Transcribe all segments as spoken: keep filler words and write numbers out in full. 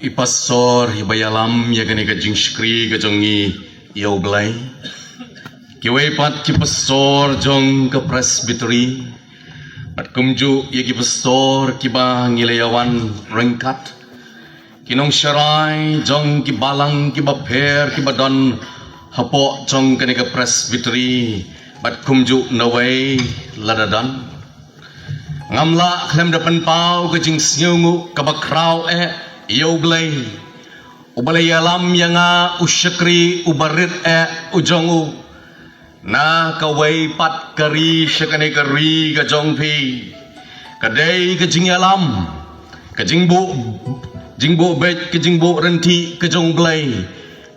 I pastor iba ïalam ïa kane ka jingshakri ka jong ngi ïa U Blei. Kiwei pat ki pastor jong ka Presbytery. Bad kumjuh ïa ki pastor kiba ngi la ïawan ryngkat. Ki nongsharai jong ki balang kiba pher kiba don hapoh jong kane ka Presbytery. Bad kumjuh na wei lada don. Ngam lah khlem da pynpaw ka jingsngewnguh kaba khraw eh ïa U Blei. Uba la ïalam ïa nga u shakri uba rit eh u jong u. Na kawei pat ka ri sha kane ka ri ka jong phi. Ka dei ka jingïalam, ka jingbuh, jingbuh beit, ka jingbuh rynti ka jong U Blei.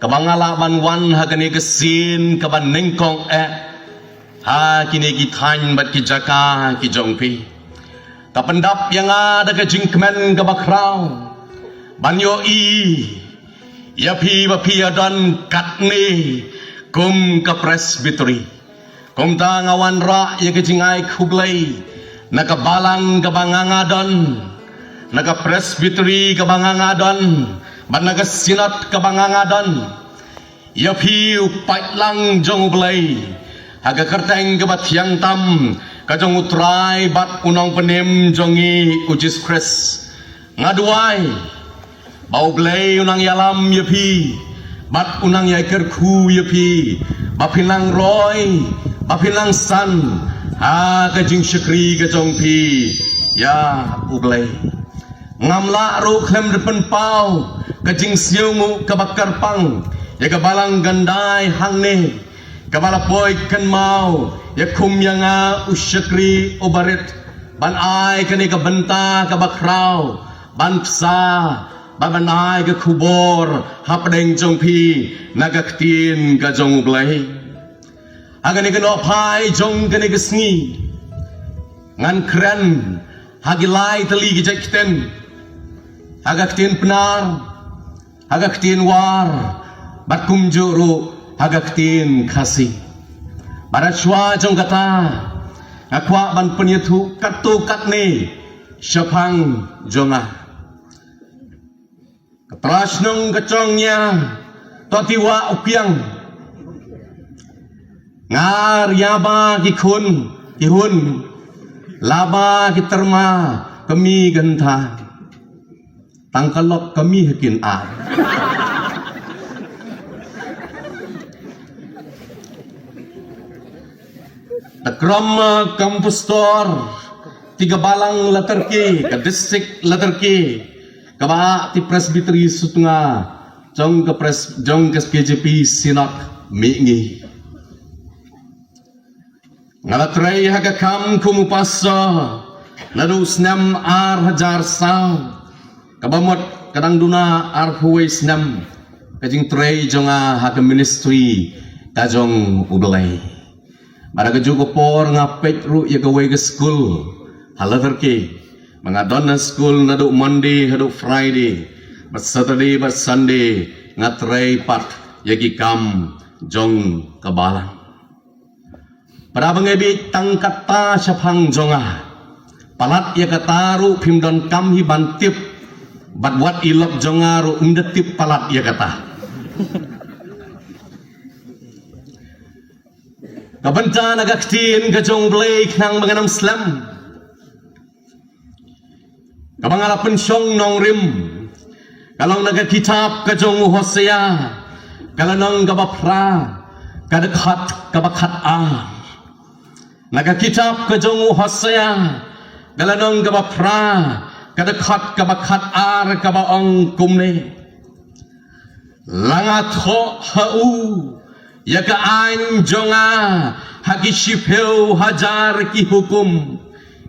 Kaba nga lah ban wan ha kane ka sien kaba nyngkong eh. Ha kine ki thaiñ bad ki jaka ki jong phi. Ka pyndap ïa nga da ka jingkmen kaba khraw. Ban ïohi ïa phi ba phi ïa don katne kum ka Presbytery. Kumta nga wanrah ïa ka jingai khublei na ka balang kaba nga nga don, na ka Presbytery kaba nga nga don, bad na ka Synod kaba nga nga don. Ïa phi u paidlang jong U Blei ha ka kyrteng kaba thiang tam ka jong U Trai bad U Nongpynim jong ngi U Jisu Khrist. Nga duwai ba U Blei u nang ïalam ïa phi bad u nang ïai kyrkhu ïa phi ba phin nang roi ba phin nang san ha ka jingshakri ka jong phi ïa U Blei. Ngam lah ruh khlem da pynpaw ka jingsngewnguh kaba kyrpang ïa ka balang Gandai hangne kaba la poi kynmaw ïa kum ïa nga u shakri uba rit ban ai kane ka bynta kaba khraw ban pynsa ban ban ai ka khubor hapdeng jong phi na ka ktien ka jong U Blei. Ha kane ka nohphai jong kane ka sngi ngan kren ha ki lai tylli ki jait ktien, ha ka ktien Pnar, ha ka ktien War bad kumjuh ruh ha ka ktien Khasi. Bad ha shuwa jong kata nga kwah ban pynïathuh katto katne shaphang jong nga. Ka Trashnong ka Chongnia, to ti wa u kiang. Ngar ïa ba ki khun ki hun la ba ki terma kami gentha. Tang ka lok kami hakin ar. Da krom, eh, kam pastor ti ka balang Latyrki, ka district Latyrki, kaba ti Presbytery Sutnga jong ka pres jong ka K J P Synod Mihngi. Nga la trei ha ka kam kum u pastor naduh snem ar hajar saw, kaba mut ka dang duna arphew wei snem ka jingtrei jong nga ha ka ministry ka jong U Blei. Bad ha kajuh ka por nga peit ruh ïa kawei ka skul ha Latyrki. Ba nga don ha skul naduh Monday haduh Friday, bad Saturday bad Sunday nga trei pat ïa ki kam jong ka balang. Para bangeit, tang kata shaphang jong nga. Palat ïa kata ruh phim donkam hi ban tip. Bad wat i lok jong nga ruh um da tip palat ïa kata. Ka bynta na ka ktien ka jong U Blei khnang ba ngan ym slem. Kaba nga la pynshong nongrim ka long na ka kitab ka jong u Hosea, ka lynnong kaba phra, ka dkhot kaba khatar. Na ka kitab ka jong u Hosea, ka lynnong kaba phra, ka dkhot kaba khatar, kaba ong kumne. La nga thoh ha u ïa ka aiñ jong nga ha ki shiphew hajar ki hukum,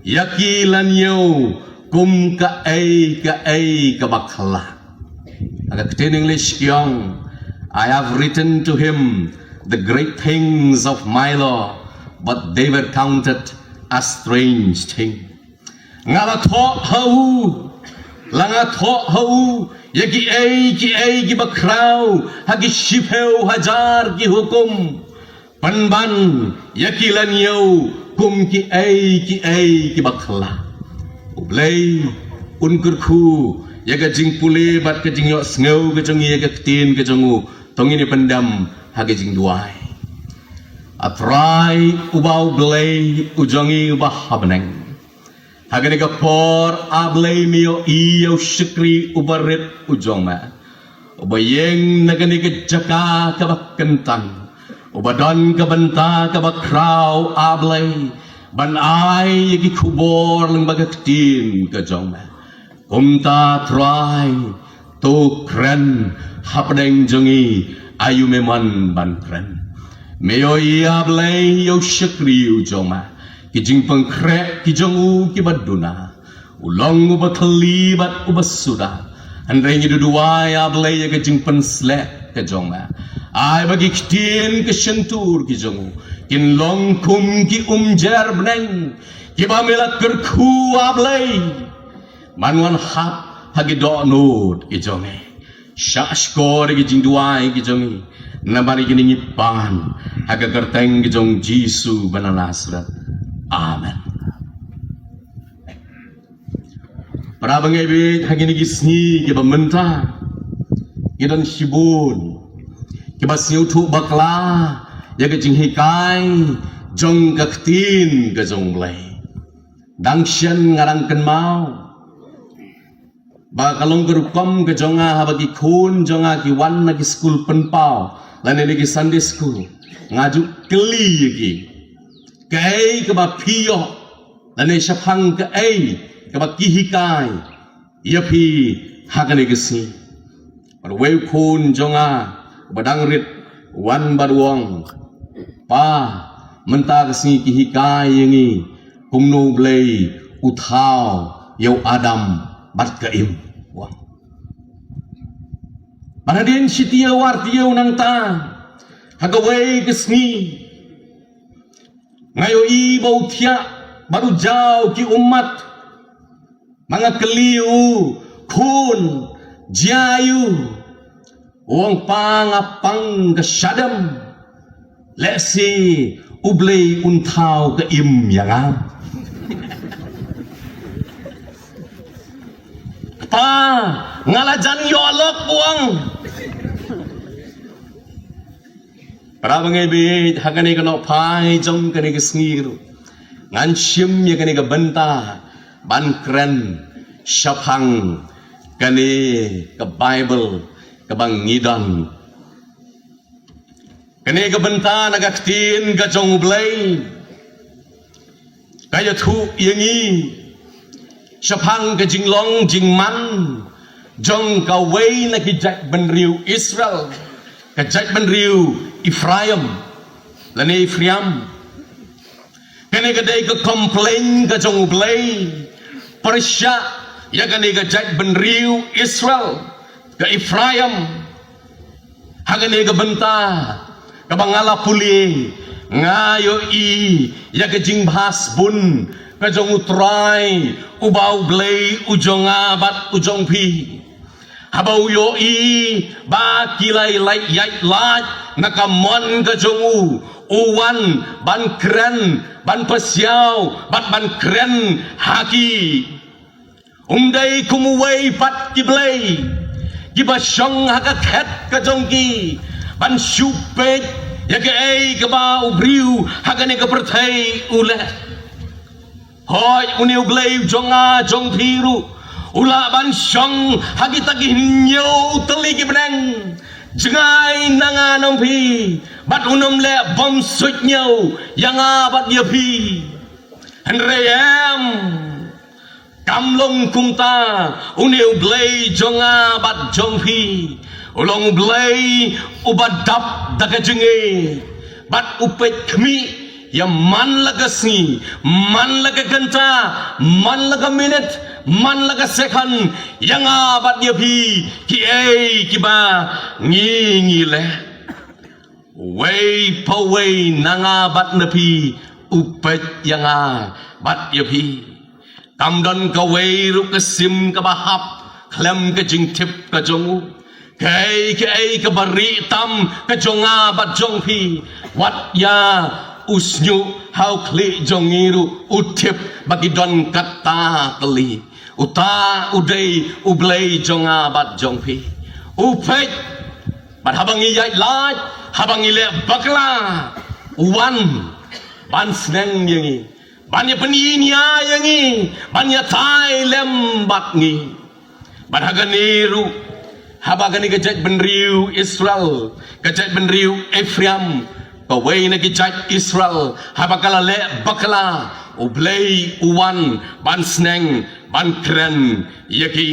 ïa ki la ñiew kum kaei kaei kaba khla. Ha ka ktien English ki ong, "I have written to him the great things of my law, but they were counted as strange things." Nga la thoh ha u, la nga thoh ha u ïa kiei kiei kiba khraw ha ki shiphew hajar ki hukum. Pynban ïa ki la ñiew kum kiei kiei kiba khla. U Blei un kyrkhu Ïa ka jingpule bad ka jingïohsngew ka jong ngi ïa ka ktien ka jong u, to ngin ïa pyndem ha ka jingduwai. A Trai uba U Blei u jong ngi uba ha bneng, ha kane ka por A Blei me ïohi ïa u shakri uba rit u jong me, uba ïeng na kane ka jaka kaba kyntang, uba don ka bynta kaba khraw A Blei, ban ai ïa ki khubor lyngba ka ktien ka jong me. Kumta Trai, to kren hapdeng jong ngi, aïu me mon ban kren. Me ïohi A Blei ïa u shakri u jong me, ki jingpynkhreh ki jong u kiba duna. U long uba thylli bad uba suda. Hynrei ngi duwai A Blei ïa ka jingpynsleh ka jong me. Ai ba ki ktien ki shyntur ki jong u kin long kum ki umjer bneng kiba me la kyrkhu A Blei, ban wan hap ha ki dohnud ki jong ngi. Shah shkor ïa ki jingduwai ki jong ngi, namar ïa kine ngi pan ha ka kyrteng ka jong Jisu ba na Nasareth. Amen. Para bangeit, ha kine ki sngi kiba mynta, ki don shibun kiba sngewthuh bakla ïa ka jinghikai jong ka ktien ka jong U Blei. Dang shen nga dang kynmaw ba ka long ka rukom ka jong nga, haba ki khun jong nga ki wan na ki skul pynpaw lane na ki Sunday school, nga ju kylli ïa ki, kaei kaba phi ïoh, lane shaphang kaei kaba ki hikai ïa phi ha kane ka sngi. Bad uwei u khun jong nga uba dang rit u wan bad u ong, Pa, mynta ka sngi ki hikai ïa ngi kumno U Blei u thaw ïa u Adam bad ka Im. Bad hadien shi taïew ar taïew nangta, ha kawei ka sngi, nga ïohi ba u thiah bad u jaw ki ummat. Ma nga kylli u, khun, jia aiu? U ong, Pa, nga pang ka shadem. Lehse U Blei un thaw ka Im ïa nga. Pa, nga la jan ïoh lok, u ong. Para bangeit, ha kane ka nohphai jong kane ka sngi ruh, ngan shim ïa kane ka bynta ban kren shaphang kane ka Baibl kaba ngi don. Kane ka bynta na ka ktien ka jong U Blei ka ïathuh ïa ngi shaphang ka jinglong jingman jong kawei na ki jaitbynriew Israel, ka jaitbynriew Ephraim, lane Ephraim. Kane ka dei ka complain ka jong U Blei pyrshah ïa kane ka jaitbynriew Israel, ka Ephraim. Ha kane ka bynta kaba nga la pule, nga ïohi ïa ka jingbha sbun ka jong U Trai uba U Blei u jong nga bad u jong phi. Haba u ïohi ba ki la ïaid lait na ka mon ka jong u, u wan ban kren, ban pasiaw bad ban kren ha ki. Um dei kum uwei pat ki blei kiba shong ha ka khet ka jong ki ban shu peit ïa kaei kaba u briew ha kane ka pyrthei u leh. Hooid, une U Blei u jong nga jong phi ruh u lah ban shong ha kita ki hynñiew tylli ki bneng jngai na nga na phi, bad un ym leh bymsuidñiew ïa nga bad ïa phi. Hynrei em, kam long kumta. Une U Blei jong nga bad jong phi u long U Blei uba dap da ka jingïeit bad u peit khmih ïa man la ka sngi, man la ka kynta, man la ka minit, man la ka sekon ïa nga bad ïa phi, kiei kiba ngi ngi leh. Uwei pa uwei na nga bad na phi u peit ïa nga bad ïa phi. Kam don kawei ruh ka sim kaba hap khlem ka jingtip ka jong u. Kaei kaei kaba rieh tam ka jong nga bad jong phi, wat ïa u shñiuh ha u khlieh jong ngi ruh u tip ba ki don kata tylli. Uta u dei u Blei jong nga bad jong phi. U peit bad haba ngi ïaid lait, haba ngi leh bakla, u wan ban sneng ïa ngi, ban ïa pynïaid ïa ngi, ban ïatai lem bad ngi. Bad ha kane ruh, haba kane ka jaitbynriew Israel, ka jaitbynriew Ephraim, kawei na ki jait Israel, haba ka la leh bakla, u Blei u wan ban sneng, ban kren ïa ki.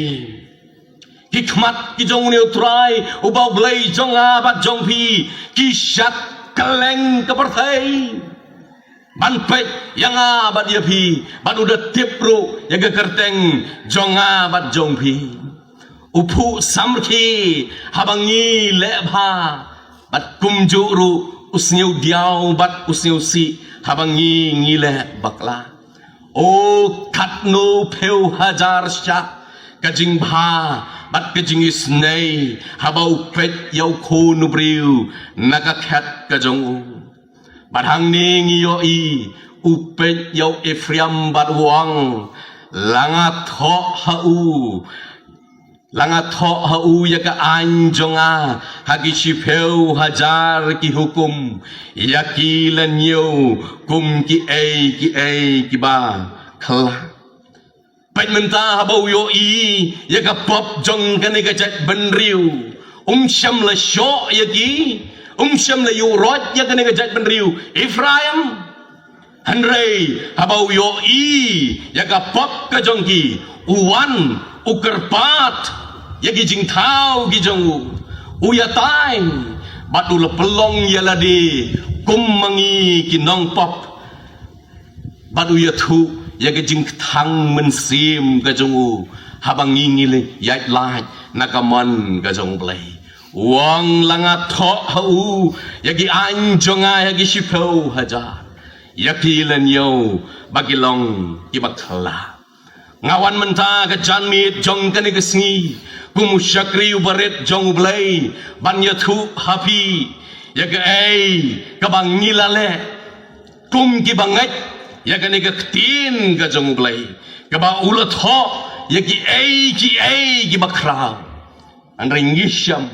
Ki khmat ki jong une u Trai, uba u Blei jong nga bad jong phi, ki shad kylleng ka pyrthei ban peit ïa nga bad ïa phi, bad u da tip ruh ïa ka kyrteng jong nga bad jong phi. U phuh samrkhie haba ngi leh bha, bad kumjuh ruh u sngewdiaw bad u sngewsih haba ngi, ngi leh bakla. O katno phew hajar shah ka jingbha bad ka jingisynei haba u peit ïa u khun u briew na ka khet ka jong u. Bad hangne ngi ïohi, u peit ïa u Ephraim bad u ong, la nga thoh ha u, la nga thoh ha u ïa ka aiñ jong nga ha ki shiphew hajar ki hukum, ïa ki la ñiew kum kiei kiei kiba khla. Peit mynta haba u ïohi ïa ka pop jong kane ka jaitbynriew, um shym la shoh ïa ki, um shym la ïuh roit ïa kane ka jaitbynriew Ephraim. Hynrei haba u ïohi ïa ka pop ka jong ki, u wan, u kyrpad ïa ki jingthaw ki jong u, u ïatai, bad u la pynlong ïa lade kum ma ngi ki nongpop. Bad u ïathuh ïa ka jingkthang mynsiem ka jong u, haba ngi, ngi leh ïaid lait na ka mon ka jong u Blei. U ong, la nga thoh ha u ïa ki aiñ jong nga ha ki shiphew hajar, ïa ki la ñiew ba ki long kiba khla. Nga wan mynta ka janmiet jong kane ka sngi kum u shakri u barit jong u Blei, ban ïathuh ha phi ïa kaei kaba ngi la leh kum kiba ngeit ïa kane ka ktien ka jong u Blei, kaba u la thoh ïa kiei kiei kiba khraw. Hynrei ngi shem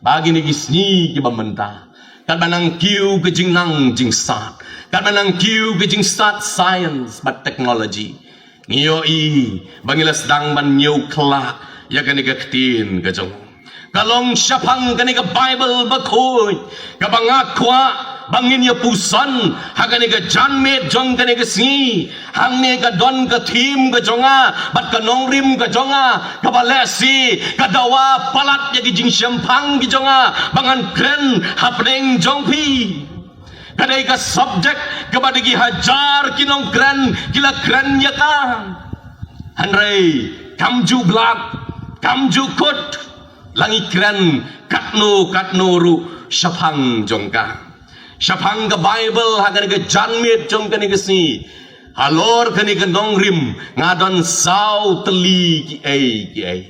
ba kine ki sngi kiba mynta, katba nang kiew ka jingnang jingstad, katba nang kiew ka jingstad science bad technology, ngi ïohi ba ngi la sdang ban ñiew khla ïa kane ka ktien ka jong u. Ka long shaphang kane ka Baibl bakhuid kaba nga kwah ba ngin ïa puson ha kane ka janmiet jong kane ka sngi. Hangne ka don ka thim ka jong nga bad ka nongrim ka jong nga, kaba lehse ka dawa palat ïa ki jingshemphang ki jong nga ba ngan kren hapdeng jong phi. Ka dei ka subject kaba da ki hajar ki nongkren ki la kren ïa ka. Hynrei kam ju blad, kam ju kut, la ngi kren katno katno ruh shaphang jong ka. Shaphang ka Baibl ha kane ka janmiet jong kane ka sngi, halor kane ka nongrim, nga don saw tylli kiei kiei.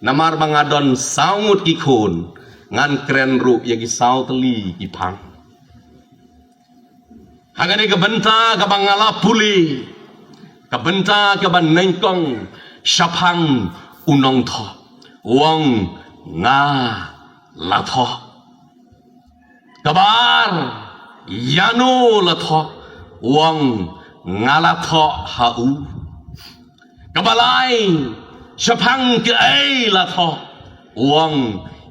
Namar ba nga don saw ngut ki khun, ngan kren ruh ïa ki saw tylli ki phang. Ha kane ka bynta kaba nga la pule, ka bynta kaba nyngkong shaphang u nongthoh, u ong, nga la thoh. Kaba ar, ïano la thoh, u ong, nga la thoh ha u. Kaba lai, shaphang kaei la thoh, u ong,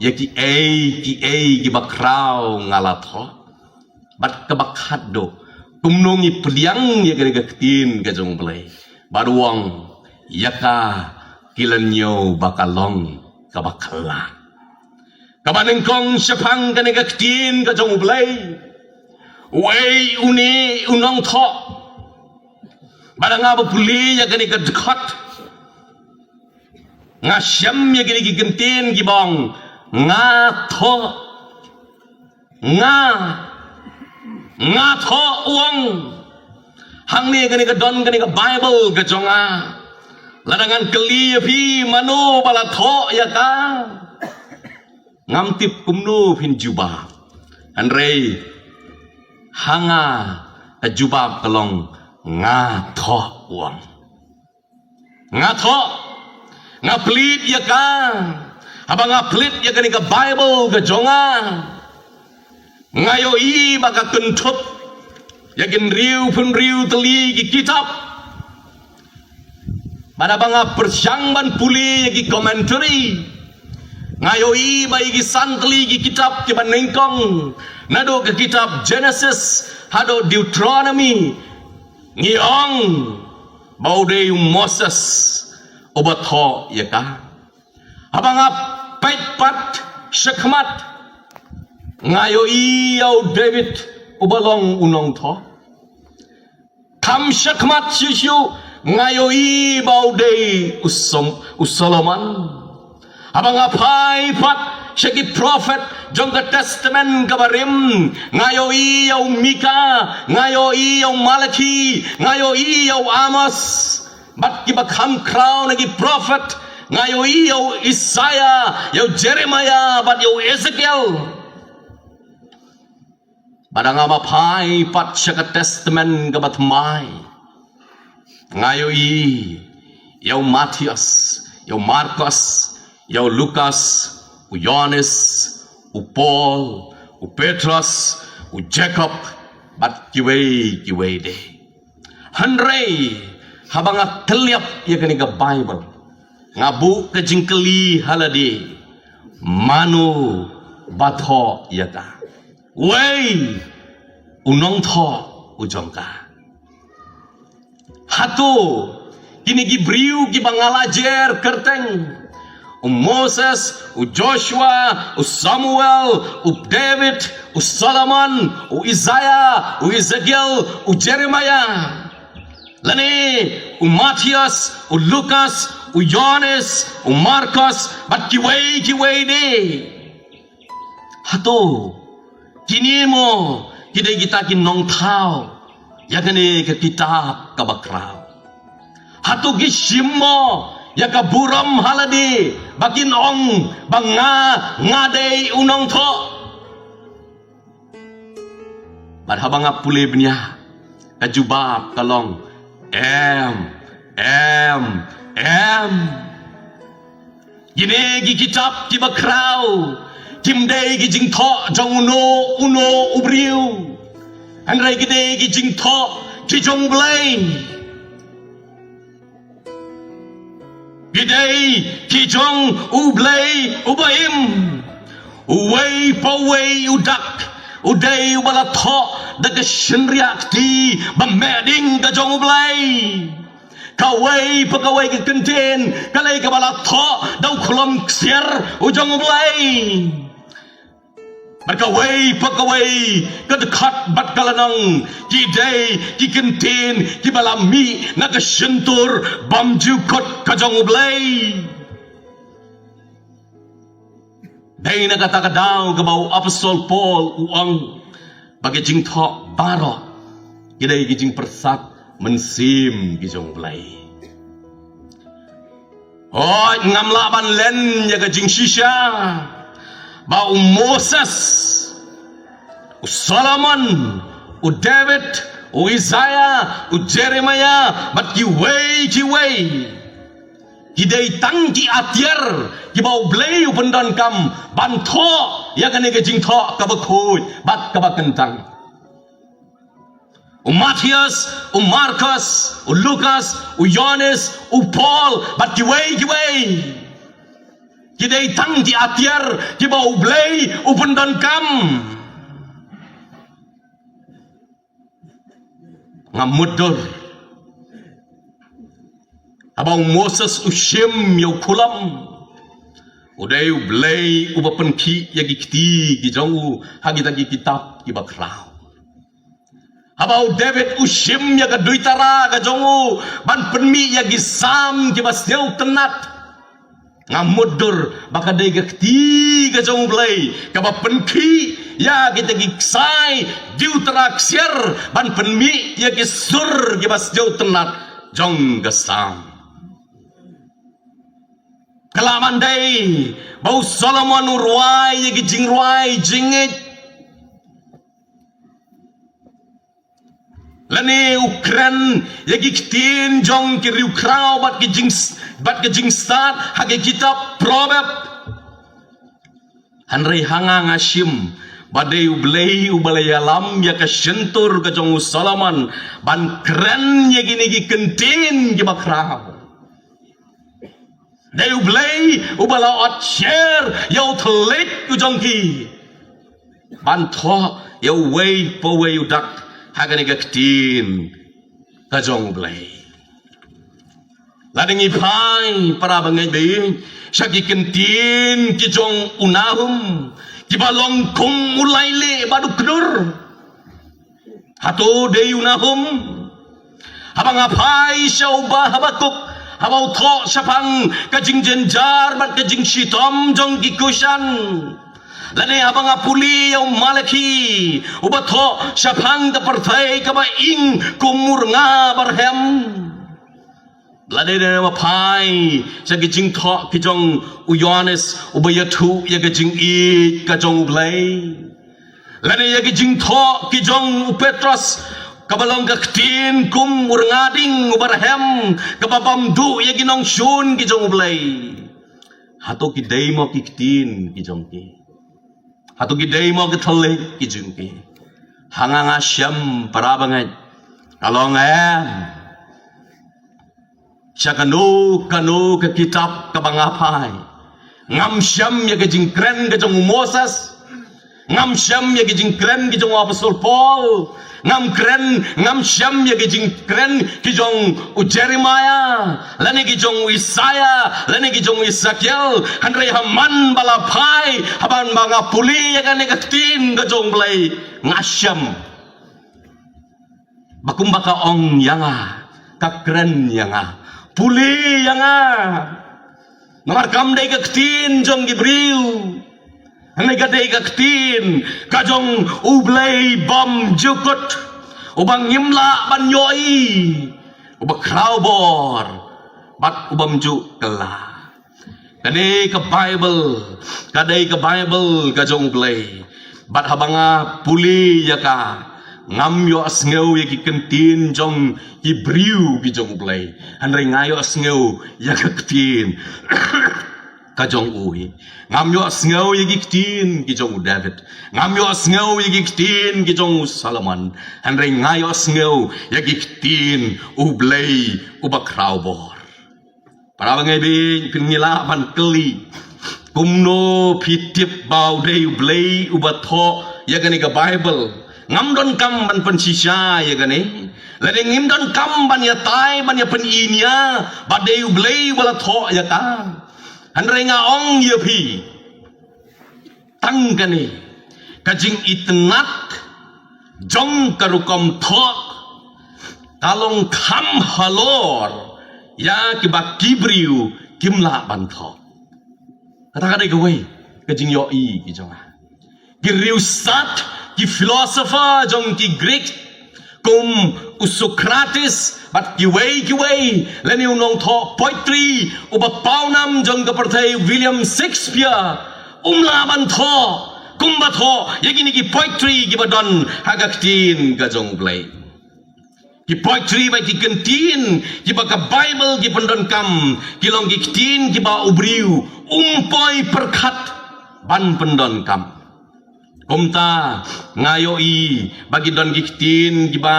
ïa kiei kiei kiba khraw nga la thoh. Bad kaba khatduh, kumno ngi pdiang ïa kane ka ktien ka jong u Blei, bad u ong, ïa ka ki la ñiew ba ka long kaba khla. Kaba nyngkong shaphang kane ka ktien ka jong u Blei, uei une u nongthoh? Bad nga ba pule ïa kane ka dkhot, nga shem ïa kine ki kyntien kiba ong, nga thoh. Nga, nga thoh, u ong. Hangne kane ka don kane ka Baibl ka jong nga. Lada ngan kylli ïa phi, mano ba la thoh ïa ka, ngam tip kumno phin jubab. Hynrei ha nga ka jubab ka long, nga thoh, u ong. Nga thoh, nga plie ïa ka, haba nga plie ïa kane ka Baibl ka jong nga, nga ïohi ba ka kynthup ïa ki hynriew phew hynriew tylli ki kitab. Bad haba nga pyrshang ban pule ïa ki commentary, nga ïohi ba ïa ki san tylli ki kitab kiba nyngkong, naduh ka kitab Genesis haduh Deuteronomy, ngi ong ba u dei u Moses uba thoh ïa ka. Haba nga peit pat shakhmat, nga ïohi ïa u David uba long u nongthoh. Kham shakhmat shuh shuh, nga ïohi ba u dei u Som-, u Solomon. Haba nga phai pat sha ki prophet jong ka Testament kaba rim, nga ïohi ïa u Mika, nga ïohi ïa u Malaki, nga ïohi ïa u Amos. Bad kiba kham khraw na ki prophet, nga ïohi ïa u Isaiah, ïa u Jeremiah bad ïa u Ezekiel. Bad haba nga phai pat sha ka Testament kaba thymmai, nga ïohi ïa u Mathaios, ïa u Markos, ïa u Lukas, u Ïoannis, u Paul, u Petros, u Jakob bad kiwei kiwei de. Hynrei haba nga tylliap ïa kane ka Baibl, nga buh ka jingkylli ha lade, mano ba thoh ïa ka? Uei u nongthoh u jong ka? Hato kine ki briew kiba nga la jer kyrteng, u Moses, u Joshua, u Samuel, u David, u Solomon, u Isaiah, u Ezekiel, u Jeremiah, lane u Mathaios, u Lukas, u Ïoannis, u Markos bad kiwei kiwei de? Hato kine mo ki dei kita ki nongthaw ïa kane ka kitab kaba khraw? Hato ki shim mo ïa ka burom ha lade ba kin ong ba nga, nga dei u nongthoh? Bad haba nga pule bniah, ka jubab ka long em, em, em. Kine ki kitab kiba khraw kim dei ki jingthoh jong uno uno u briew, hynrei ki dei ki jingthoh ki jong U Blei. Ki dei ki jong U Blei uba im, uwei pa uwei u dak u dei uba la thoh da ka shynriah kti ba meh ding ka jong U Blei. Kawei pa kawei ka kyntien ka dei kaba la thoh da u khlem ksiar u jong U Blei. Bad kawei pa kawei ka dkhot bad ka lynnong ki dei ki kyntien kiba la mih na ka shyntur bymjukut ka jong U Blei. Dei na kata ka daw kaba u Apostol Paul u ong ba ki jingthoh baroh ki dei ki jingpyrsad mynsiem ki jong U Blei. Hooid, ngam lah ban len ïa ka jingshisha ba u Moses, u Solomon, u David, u Isaiah, u Jeremiah bad kiwei kiwei ki dei tang ki atiar kiba U Blei u pyndonkam ban thoh ïa kane ka jingthoh kaba khuid bad kaba kyntang. U Mathaios, u Markos, u Lukas, u Ïoannis, u Paul bad kiwei kiwei ki dei tang ki atiar kiba U Blei u pyndonkam. Nga mutdur haba u Moses u shim ïa u khulom, u dei U Blei uba pynkhih ïa ki kti ki jong u ha kita ki kitab kiba khraw. Haba u David u shim ïa ka duitara ka jong u ban pynmih ïa ki Salm kiba sngewtynnat, nga mutdur ba ka dei ka kti ka jong U Blei kaba pynkhih ïa kita ki ksai duitara ksiar ban pynmih ïa ki sur kiba sngewtynnat jong ka Salm. Ka lah ban dei ba u Solomon u rwai ïa ki jingrwai jingngeit. Lane u kren ïa ki ktien jong ki riewkhraw bad ki jing, bad ki jingstad ha ki kitab Proverb. Hynrei ha nga nga shim ba dei U Blei uba la ïalam ïa ka shyntur ka jong u Solomon ban kren ïa kine ki kyntien kiba khraw. Dei U Blei uba la ot sher ïa u thylliej u jong ki ban thoh ïa uwei pa uwei u dak ha kane ka ktien ka jong U Blei. Lada ngi phai para bangeit ba ïeit sha ki kyntien ki jong u Nahum kiba long kum u lailieh bad u kdur. Hato dei u Nahum? Haba nga phai sha u Bah Habakuk haba u thoh shaphang ka jingjynjar bad ka jingshitom jong ki Kushan. Lane haba nga pule ïa u Malaki uba thoh shaphang ka pyrthei kaba ing kum u rnga barhem. Lane lada ngi phai sha ki jingthoh ki jong u Ïoannis uba ïathuh ïa ka jingïeit ka jong U Blei. Lane ïa ki jingthoh ki jong u Petros kaba long ka ktien kum u rnga ding uba rhem kaba bam duh ïa ki nongshun ki jong U Blei. Hato ki dei mo ki ktien ki jong ki? Hato ki dei mo ki thylliej ki jong ki? Ha nga nga shem para bangeit, ka long em. Sha kano kano ka kitab kaba nga phai, ngam shem ïa ka jingkren ka jong u Moses. Ngam shem ïa ka jingkren ka jong u Apostol Paul. Ngam kren, ngam shem ïa ka jingkren ka jong u Jeremiah lane ka jong u Isaiah lane ka jong u Ezekiel. Hynrei ha man ba la phai, ha man ba nga pule ïa kane ka ktien ka jong U Blei, nga shem ba kumba ka ong ïa nga, ka kren ïa nga, pule ïa nga. Namar kam dei ka ktien jong ki briew, hynrei ka dei ka ktien ka jong U Blei bymjukut, uba ngim lah ban ïohi, uba khraw bor bad u bymjukut. Kane ka Baibl ka dei ka Baibl ka jong U Blei. Bad haba nga pule ïa ka, ngam ïohsngew ïa ki kyntien jong ki briew ki jong U Blei, hynrei nga ïohsngew ïa ka ktien ka jong u hi. Ngam ïohsngew ïa ki ktien ki jong u David. Ngam ïohsngew ïa ki ktien ki jong u Solomon, hynrei nga ïohsngew ïa ki ktien U Blei uba khraw bor. Para bangeit, phin ngi lah ban kylli, kumno phi tip ba u dei U Blei uba thoh ïa kane ka Baibl? Ngam donkam ban pynshisha ïa kane, lane ngim donkam ban ïatai ban ïa pyni nia ba dei U Blei uba la thoh ïa ka. Hynrei nga ong ïa phi, tang kane ka jingitynnad jong ka rukom thoh ka long kham halor ïa kiba ki briew kim lah ban thoh. Kata ka dei kawei ka jingïohi ki jong nga. Ki riewstad, ki philosopher jong ki Greek, kum u Socrates bad kiwei kiwei, lane u nongthoh poetry uba pawnam jong ka pyrthei William Shakespeare, um lah ban thoh kumba thoh ïa kine ki poetry kiba don ha ka ktien ka jong U Blei. Ki poetry bad ki kyntien kiba ka Baibl ki pyndonkam ki long ki ktien kiba u briew um poi pyrkhat ban pyndonkam. Kumta nga ïohi ba ki don ki ktien kiba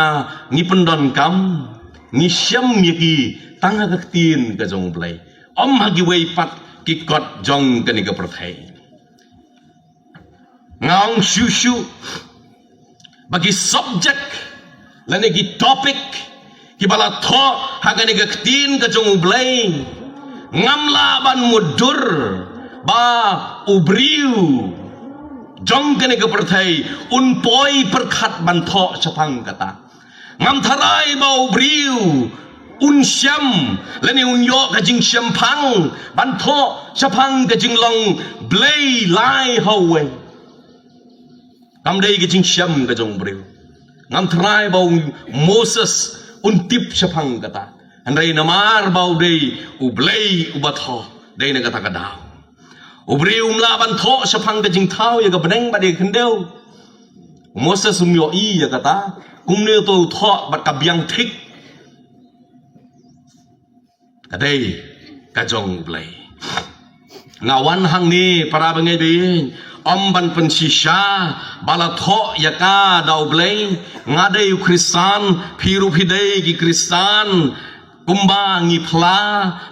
ngi pyndonkam, ngi shem ïa ki tang ha ka ktien ka jong U Blei, ym ha kiwei pat ki kot jong kane ka pyrthei. Nga ong shuh shuh ba ki subject lane ki topic kiba la thoh ha kane ka ktien ka jong U Blei, ngam lah ban mutdur ba u briew jong kane ka pyrthei un poi pyrkhat ban thoh shaphang kata. Ngam tharai ba u briew un shem lane un ïoh ka jingshemphang ban thoh shaphang ka jinglong Blei lai ha uwei. Kam dei ka jingshem ka jong u briew. Ngam tharai ba u Moses un tip shaphang kata, hynrei namar ba u dei U Blei uba thoh, dei na kata ka daw u briew um lah ban thoh shaphang ka jingthaw ïa ka bneng bad ïa ka khyndew. U Moses um ïohi ïa kata, Kumne to u thoh bad ka biang thik. Ka dei ka jong U Blei. Nga wan hangne para bangeit ba ïeit, ym ban pynshisha ba la thoh ïa ka da U Blei. Nga dei u Khristan, phi ruh phi dei ki Khristan. Kumba ngi phla,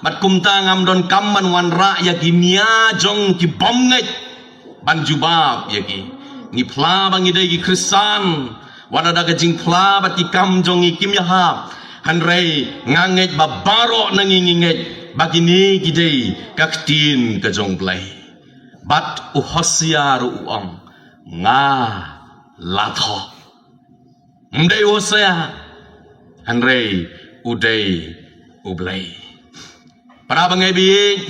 bad kumta ngam donkam ban wanrah ïa ki nia jong ki bym ngeit ban jubab ïa ki. Ngi phla ba ngi dei ki Khristan, wat la da ka jingphla bad ki kam jong ngi kim ïahap. Hynrei nga ngeit ba baroh na ngi ngi ngeit ba kine ki dei ka ktien ka jong U Blei. Bad u Hosea ruh u ong, nga la thoh. Ym dei u Hosea, hynrei u dei U Blei. Para bangeit ba ïeit,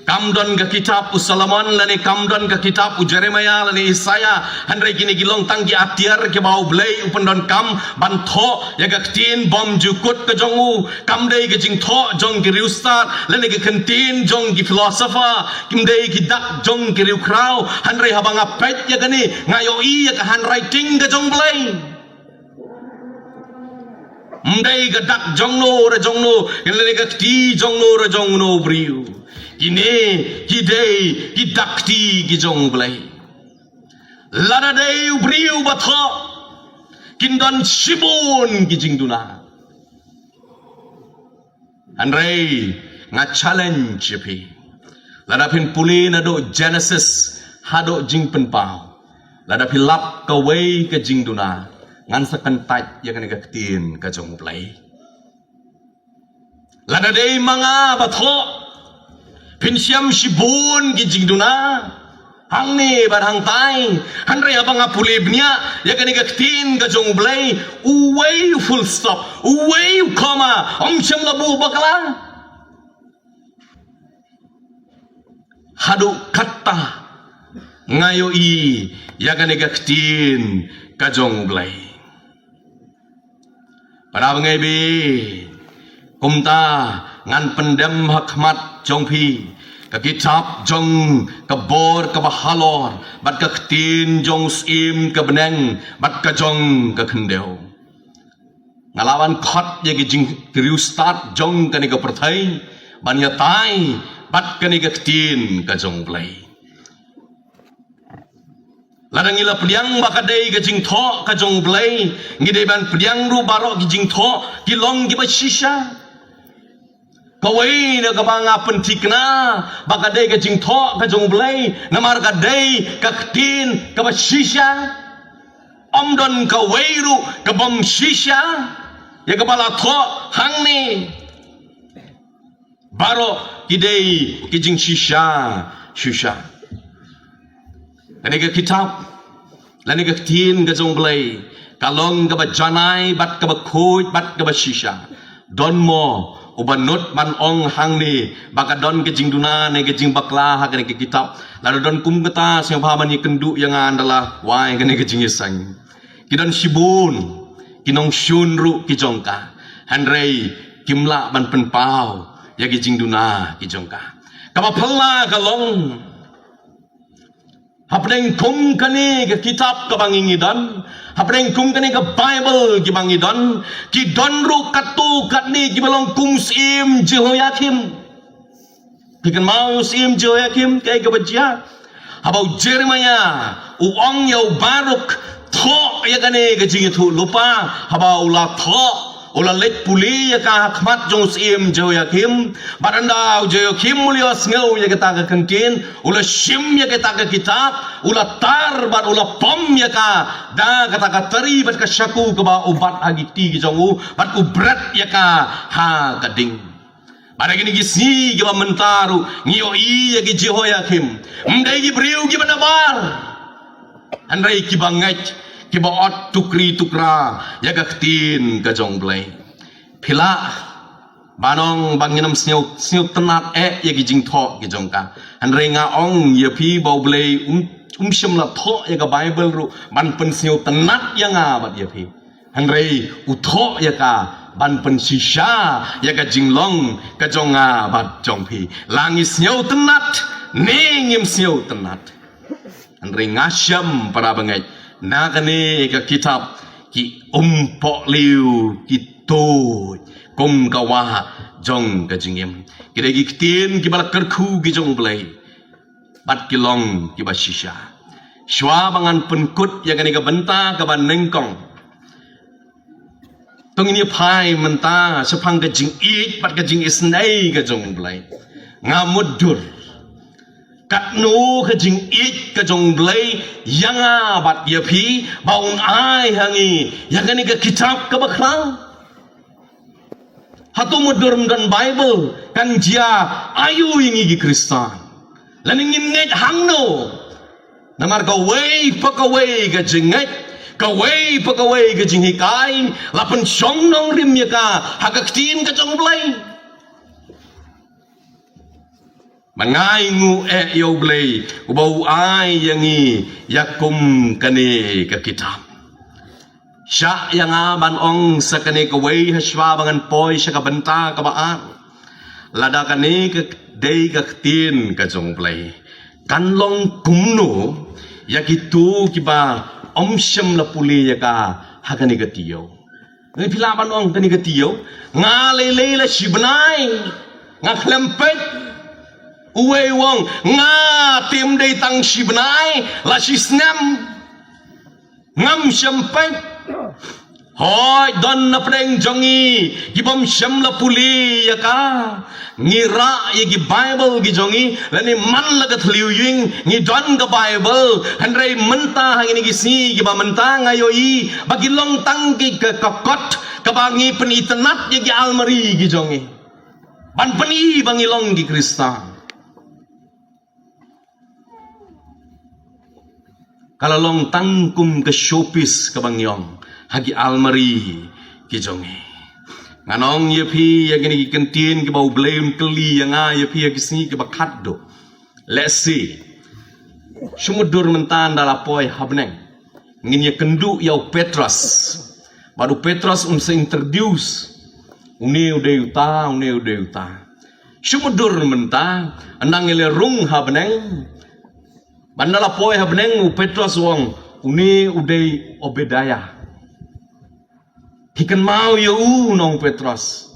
kam don ka kitab u Solomon lane kam don ka kitab u Jeremiah lane Isaiah, hynrei kine ki long tang ki atiar kiba U Blei u pyndonkam ban thoh ïa ka ktien bymjukut ka jong u. Kam dei ka jingthoh jong ki riewstad lane ka ktien jong ki philosopher, kim dei ki dak jong ki riewkhraw, hynrei haba nga peit ïa kane nga ïohi ïa ka handwriting ka jong U Blei. Ym dei ka dak jong no re jong no, ym dei ka kti jong no re jong no briew. Kine ki dei ki dak kti ki jong U Blei. Lada dei u briew ba thoh, kin don shibun ki jingduna. Hynrei nga challenge ïa phi. Lada phin pule naduh Genesis haduh Jingpynpaw, lada phi lap kawei ka jingduna, ngan sa kyntait ïa kane ka ktien ka jong U Blei. Lada dei ma nga ba thoh, phin shem shibun ki jingduna hangne bad hangtai. Hynrei haba nga pule bniah ïa kane ka ktien ka jong U Blei, uwei u full stop, uwei u comma ym shym la buh bakla. Haduh katta nga ïohi ïa kane ka ktien ka jong U Blei. Para bangeit ba ïeit, kumta ngan pyndem ha khmat jong phi ka kitab jong ka bor kaba halor bad ka ktien jong u Syiem ka bneng bad ka jong ka khyndew. Nga la wan khot ïa ki jingriewstad jong kane ka pyrthei ban ïatai bad kane ka ktien ka jong U Blei. Lada ngi la pdiang ba ka dei ka jingthoh ka jong U Blei, ngi dei ban pdiang ruh baroh ki jingthoh ki long kiba shisha. Kawei na kaba nga pynthikna ba ka dei ka jingthoh ka jong U Blei, namar ka dei ka ktien kaba shisha. Ym don kawei ruh ka bym shisha ïa kaba la thoh hangne. Baroh ki dei ki jingshisha shisha. Kane ka kitab lane ka ktien ka jong U Blei ka long kaba janai bad kaba khuid bad kaba shisha. Don mo uba nud ban ong hangne ba ka don ka jingduna ne ka jingbakla ha kane ka kitab? Lada don kum kata, sngewbha ban ïakynduh ïa nga ynda la wai kane ka jingïaseng. Ki don shibun ki nongshun ruh ki jong ka, hynrei kim lah ban pynpaw ïa ki jingduna ki jong ka. Kaba phylla ka long, hapdeng kum kane ka kitab kaba ngi ngi don, hapdeng kum kane ka Baibl kiba ngi don, ki don ruh katto katne kiba long kum u Syiem Jehoiakim. Phi kynmaw ïa u Syiem Jehoiakim kaei kaba jia? Haba u Jeremiah u ong ïa u Baruk, thoh ïa kane ka jingïathuh lypa. Haba u la thoh, u la leit pule ïa ka ha khmat jong u Syiem Jehoiakim. Bad ynda u Jehoiakim u la ïohsngew ïa kata ka kyntien, u la shim ïa kata ka kitab, u la tar bad u la pom ïa ka da kata ka tari bad ka shaku kaba u bat ha ki kti ki jong u, bad u bret ïa ka ha ka ding. Bad ha kine ki sngi kiba mynta ruh ngi ïohi ïa ki Jehoiakim, ym dei ki briew kiba nabar, hynrei kiba ngeit, kiba ot tukri tukra ïa ka ktien ka jong U Blei. Phi lah ban ong ba ngin ym sngew, sngewtynnat eh ïa ki jingthoh ki jong ka, hynrei nga ong ïa phi ba U Blei um, um shym la thoh ïa ka Baibl ruh ban pynsngewtynnat ïa nga bad ïa phi. Hynrei u thoh ïa ka ban pynshisha ïa ka jinglong ka jong nga bad jong phi. La ngi sngewtynnat ne ngim sngewtynnat, hynrei nga shem, para bangeit, na kane ka kitab Ki umpohliew ki tuid kum ka wah jong ka jingim. Ki dei ki ktien kiba la kyrkhu ki jong U Blei bad ki long kiba shisha. Shuwa ba ngan pynkut ïa kane ka bynta kaba nyngkong, to ngin ïa phai mynta shaphang ka jingïeit bad ka jingisynei ka jong U Blei. Nga mutdur katno ka jingïeit ka jong U Blei ïa nga bad ïa phi, ba un ai ha ngi ïa kane ka kitab kaba khraw. Hato mutdur ym don Baibl kan jia aïu ïa ngi ki Khristan? Lane ngin ngeit hangno? Namar kawei pa kawei ka jingngeit, kawei pa kawei ka jinghikai la pynshong nongrim ïa ka ha ka ktien ka jong U Blei. Ba ngi ai nguh eh ïa U Blei uba u ai ïa ngi ïa kum kane ka kitab. Shah ïa nga ban ong sa kane kawei ha shuwa ba ngan poi sha ka bynta kaba ar. Lada kane ka dei ka ktien ka jong U Blei, kan long kumno ïa kito kiba ym shym la pule ïa ka ha kane ka taïew? Ngi phi lah ban ong kane ka taïew, nga lei lei la shi bnai, nga khlem peit. Uwei u ong, nga te ym dei tang shi bnai, la shi snem ngam shym peit. Hooid, don na pdeng jong ngi kibym shym la pule ïa ka. Ngi rah ïa ki Baibl ki jong ngi, lane man la ka thliew ïing ngi don ka Baibl. Hynrei mynta ha kine ki sngi kiba mynta nga ïohi ba ki long tang ki ka, ka kot kaba ngi pynitynnad ïa ki almari ki jong ngi ban pyni ba ngi long ki Khristan. Ka la long tang kum ka showpiece kaba ngi ong ha ki almari ki jong ngi. Ngan ong ïa phi ïa kine ki kyntien kiba U Blei un kylli ïa nga ïa phi ha ki sngi kiba khatduh. Let's see. Shu mutdur mynta ynda la poi ha bneng, ngin ïa kynduh ïa u Petros. Bad u Petros un sa introduce, une u dei uta, une u dei uta. Shu mutdur mynta, ynda ngi la rung ha bneng, bad ynda la poi ha bneng u Petros u ong, une u dei Obadiah. Phi kynmaw ïa u, u ong u Petros.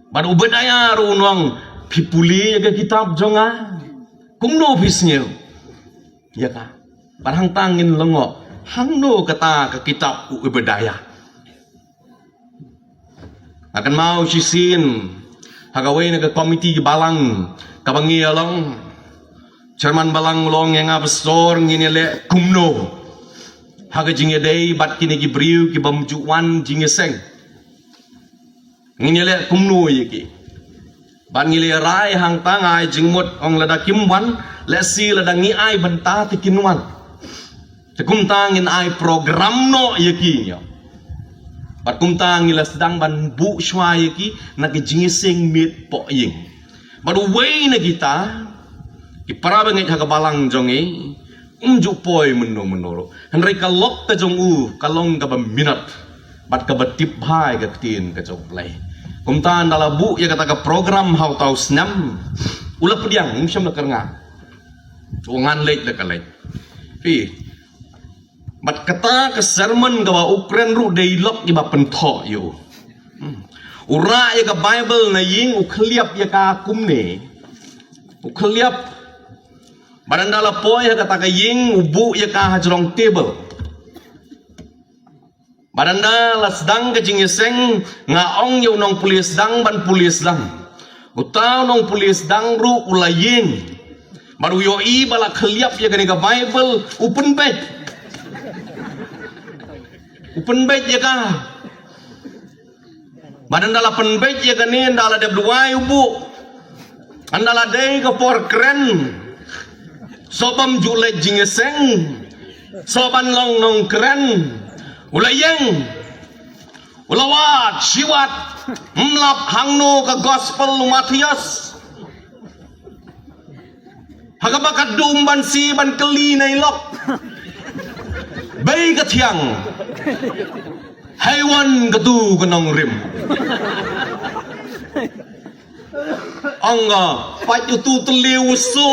Bad u Obadiah ruh u ong, phi pule ïa ka kitab jong nga? Kumno phi sngew ïa ka? Bad hangta ngin lyngngoh hangno kata ka kitab u Obadiah. Nga kynmaw shisien ha kawei na ka komiti balang kaba ngi ïa long, chairman balang u ong ïa nga, Pastor, ngin ïa leh kumno ha ka jingïadei bad kine ki briew kibym ju wan jingïaseng? Ngin ïa leh kumno ïa ki? Bad ngi la rai hangta, nga ai jingmut, ong lada kim wan, let's see lada ngi ai bynta te kin wan. Te kumta ngin ai program noh ïa ki, ngi ong. Bad kumta ngi la sdang ban buh shuwa ïa ki na ka jingïaseng miet pohïing. Bad uwei na kita ki para bangeit ha ka balang jong ngi um ju poi mynno mynno ruh, hynrei ka lok ka jong u ka long kaba minot bad kaba tip bha ïa ka ktien ka jong U Blei. Kumta ynda la buh ïa kata ka program ha uta u snem, u la pdiang, um shym la kyrngah. U ong ngan leit, la ka leit. Phi, bad kata ka sermon kaba u kren ruh dei lok iba pynthoh ïa u. Hmm. U rah ïa ka Baibl na ïing, u khylliap ïa ka kumne. U khylliap. Bad ynda la poi ha kata ka ïing, u buh ïa ka ha jrong table. Bad ynda la sdang ka jingïaseng, nga ong ïa u nongpule sdang ban pule sdang. Uta u nongpule sdang ruh u la ïeng. Bad u ïohi ba la khylliap ïa kane ka Baibl, u pynbeit. U pynbeit ïa ka. Bad ynda la pynbeit ïa kane, ynda la dep duwai u buh. Ynda la dei ka por kren, shuh bym ju leit jingïaseng, shuh ban long nongkren, u la ïeng, u la wad shi wat, ym lap hangno ka gospel u Mathaios. Ha kaba ka dum ban si ban kylli na i lok. Bei ka thiang. Hei wan katu ka nongrim. Ong ka, pait utu tylli u so.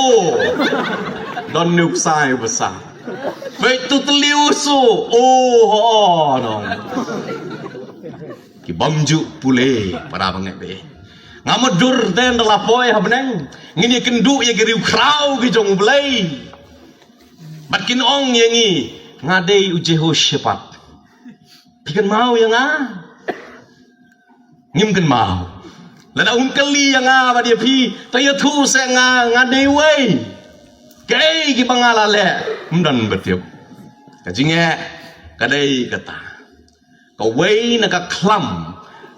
Don ni u ksai u basa. Peit tu tliu su. O ho nong. Ki bym ju pule para bangeit. Nga mutdur te ynda la poi ha bneng ngin ïa kynduh ïa ki riewkhraw ki jong U Blei. Bad kin ong ïa ngi, nga dei u Jehoshaphat. Phi kynmaw ïa nga? Ngim kynmaw. Lada um kylli ïa nga bad ïa phi, to ïathuh seh nga, nga dei uei. Kaei kiba nga la leh, ym don ba tip. Ka jingeh ka dei kata. Kawei na ka khlam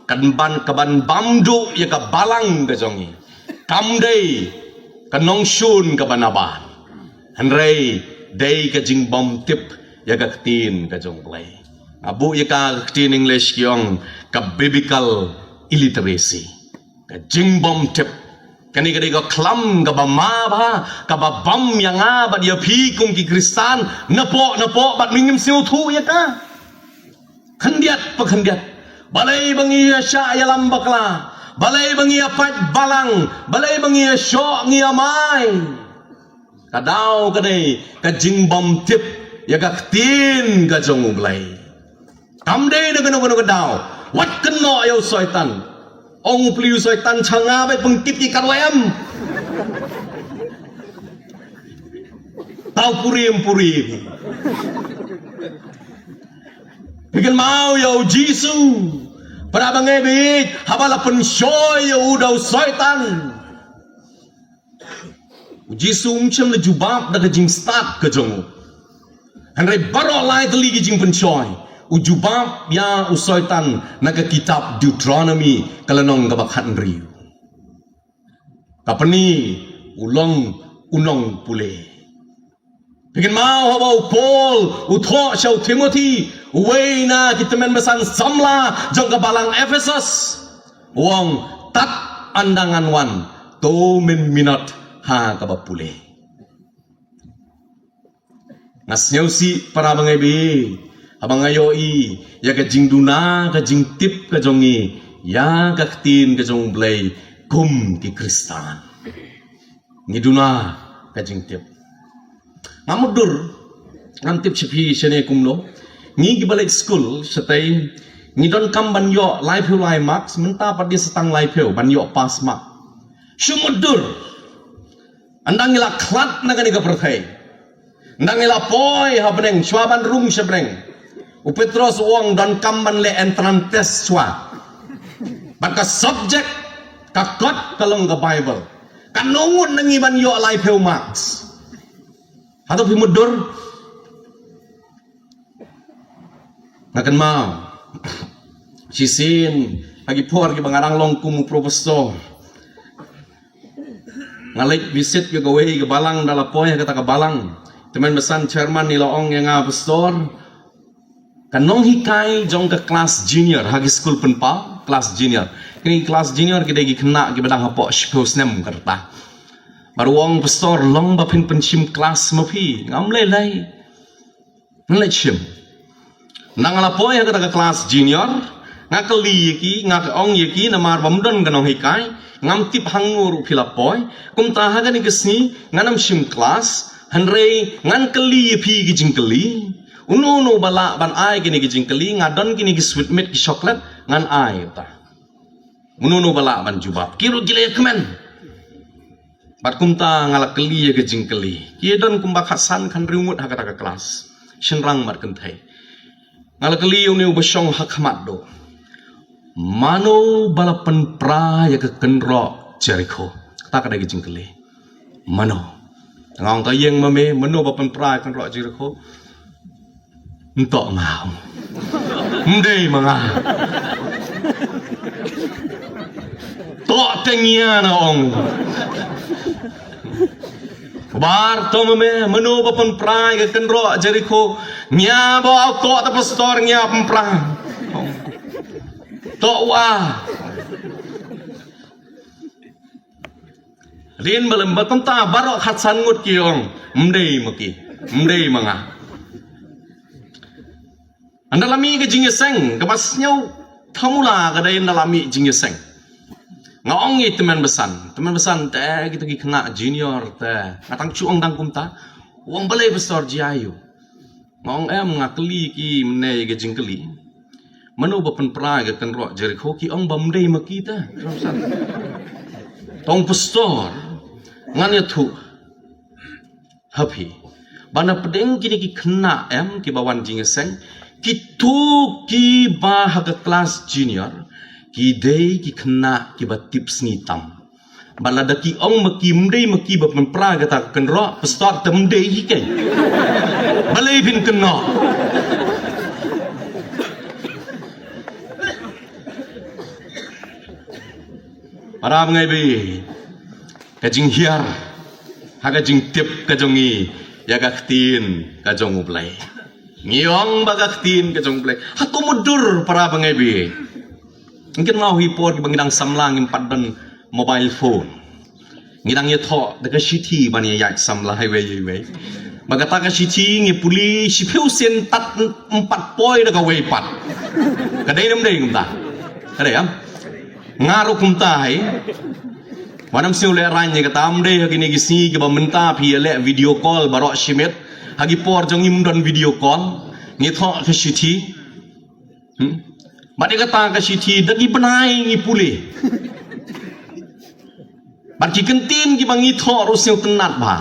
kan ban, ka ban bam duh ïa ka balang ka jong ngi. Kam dei ka nongshun kaba nabar. Hynrei dei ka jingbym tip ïa ka ktien ka jong U Blei. Nga buh ïa ka, ka ktien English ki ong ka biblical illiteracy. Ka jingbym tip. Kane ka dei ka khlam kaba ma bha, kaba bam ïa nga bad ïa phi kum ki Khristan, napoh napoh bad ngim sngewthuh ïa ka. Khyndiat pa khyndiat. Balei ba ngi ïa shah ïalam bakla? Balei ba ngi ïa pait balang? Balei ba ngi ïa shoh ngi ïa mai? Ka daw ka dei ka jingbym tip ïa ka ktien ka jong U Blei. Kam dei na kano kano ka daw. Wat kynnoh ïa u Soitan. Ong u pli u Soitan sha nga bad pynkit ki katwa em. Tau puri em puri. Phi kynmaw ïa u Jisu. Para bangeit, haba la pynshoi ïa u da u Soitan, u Jisu um shym la jubab da ka jingstad ka jong u. Hynrei baroh lai tylli ki jingpynshoi u jubab ïa u Soitan na ka kitab Deuteronomy ka lynnong kaba khathynriew. Ka pyni u long u nongpule. Phi kynmaw haba u Paul u thoh sha u Timothy, uwei na ki tymmen basan samla jong ka balang Ephesus, u ong, tad ynda ngan wan, to men minot ha kaba pule. Nga sngewsih para bangeit, haba nga ïohi ïa ka jingduna ka jingtip ka jong ngi ïa ka ktien ka jong U Blei kum ki Khristan. Ngi duna ka jingtip. Nga mutdur, ngam tip sha phi shane kumno. Ngi kiba leit skul shatei ngi donkam ban ïoh laiphew lai marks, mynta pat dei sa tang laiphew ban ïoh pass mark. Shu mutdur. Ynda ngi la khlad na kane ka pyrthei, ynda ngi la poi ha bneng, shuwa ban rung sha bneng, u Petros u ong donkam ban leh entrance test shuwa. Bad ka subject, ka kot ka long ka Bible. Katno ngut na ngi ban ïoh laiphew marks? Hato phi mutdur? Nga kynmaw shisien ha ki por kiba nga dang long kum u professor, nga leit visit ïa kawei ka balang, da la poi ha kata ka balang, tymmen basan chairman i la ong ïa nga, pastor, ka nonghikai jong ka class junior ha ki skul pynpaw, class junior. Kine ki class junior ki dei ki khynnah kiba dang hapoh shiphew snem ka rta. Bad u ong, pastor, long ba phin pynshim class ma phi? Ngam lei lei. Ngan leit shim. Ynda nga la poi ha kata ka class junior, nga kylli ïa ki, nga ong ïa ki, namar bym don ka nonghikai, ngam tip hangne ruh phi la poi. Kumta ha kane ka sngi ngan ym shim class, hynrei ngan kylli ïa phi ki jingkylli. Uno uno ba lah ban ai kine ki jingkylli, nga don kine ki sweet mix ki chocolate, ngan ai ïa uta. Uno uno ba lah ban jubab, ki ruh ki la ïakmen. Bad kumta nga la kylli ïa ka jingkylli. Ki don kumba khatsan khathynriew ngut ha kata ka class, shynrang bad kynthei. Nga la kylli ïa une uba shong ha khmat duh, mano ba la pynpra ïa ka kynroh Jerikho? Kata ka dei ka jingkylli. Mano? Nga ong, to ïeng ma me, mano ba pynpra ïa ka kynroh Jerikho? Nto nga. Ym dei ma nga. To te ngia, nga ong. Bar, to ma me, mano ba pynpra ïa ka kynroh Jerikho? Ngia ba, to te pastor, ngia pynpra. To wa. Rin ba lem ba kumta baroh khatsan ngut ki ong, ym dei ma ki, ym dei ma nga. Ynda la mih ka jingïaseng, kaba sniew thamula ka dei ynda la mih jingïaseng. Nga ong ïa i tymmen basan, tymmen basan, te kito ki khynnah junior te, nga tang shu ong tang kumta. U ong balei pastor, jia aiu? Nga ong em, nga kylli ki mynne ïa ka jingkylli. Mano ba pynpra ïa ka kynroh Jerikho? Ki ong ba ym dei ma ki te. Tang pastor, ngan ïathuh ha phi ba na pdeng kine ki khynnah em kiba wan jingïaseng, kito kiba ha ka klas junior ki dei ki khynnah kiba tipsngi tam. Ba lada ki ong ma ki ym dei ma ki ba pynpra kata ka kynroh, pastor, te ym dei hi keiñ. Balei phin kynnoh? Para bangeit, ka jinghiar ha ka jingtip ka jong ngi ïa ka ktien ka jong U Blei. Ngi ong ba ka ktien ka jong U Blei. Hato mutdur, para bangeit? Ngi kynmaw hi por kiba ngi dang samla ngim pat don mobile phone. Ngi dang ïathoh da ka shithi ban ïa ïaid samla iwei ïa iwei. Ba kata ka shithi ngi pule shiphew sien tad ym pat poi da kawei pat. Ka dei ne ym dei kumta? Ka dei, em? Nga ruh kumta hi. Wat nym sngew lehraiñ ïa kata, ym dei ha kine ki sngi kiba mynta phi ïaleh video call baroh shi miet. Ha ki por jong ngi ym don video call. Ngi thoh ka shithi. Hmm? Bad ïa kata ka shithi da ki bnai ngi pule. Bad ki kyntien kiba ngi thoh ruh sngewtynnat bha.